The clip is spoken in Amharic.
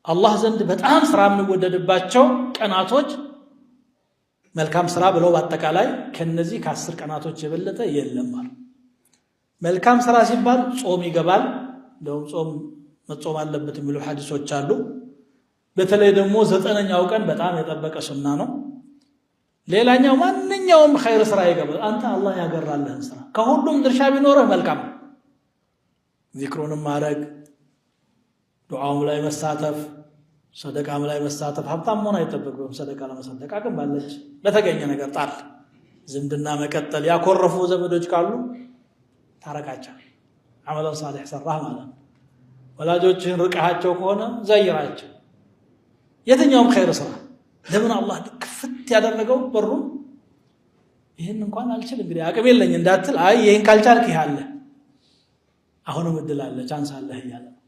አላህ ዘንድ በጣም ስራ የሚወደድባቸው ቀናቶች መልካም ስራ ብለው በአጠቃላይ ከነዚህ ከ10 ቀናቶች የበለጠ የለም አሉ። መልካም ስራ ሲባል ጾም ይገባል። እንደውም ጾም መጾም አለበት የሚሉ ሐዲሶች አሉ። በተለይ ደግሞ 9ኛው ቀን በጣም የጠበቀ ሱና ነው። ሌላኛው ማንኛውም ኸይር ስራ ይገባል። አንተ አላህ ያገራልህን ስራ ከሁሉም ድርሻ ቢኖርህ መልካም ነው። ዚክሩንም ማድረግ፣ ዱዓውም ላይ መሳተፍ፣ ሰደቃም ላይ መሳተፍ። ሀብታም መሆን አይጠበቅብህም ሰደቃ ለመሰደቅ፣ አቅም ባለች በተገኘ ነገር ጣል። ዝምድና መቀጠል፣ ያኮረፉ ዘመዶች ካሉ ታረቃቸው። عملا صالح ሰራህ ማለት ነው። ወላጆችህን ርቀሃቸው ከሆነ ዘይራቸው። የትኛውም ኸይር ስራ ለምን አላህ ክፍት ያደረገው በሩን? ይህን እንኳን አልችል እንግዲህ አቅም የለኝ እንዳትል፣ አይ ይህን ካልቻልክ ይህ አለ፣ አሁንም እድል አለ፣ chance አለህ እያለ ነው።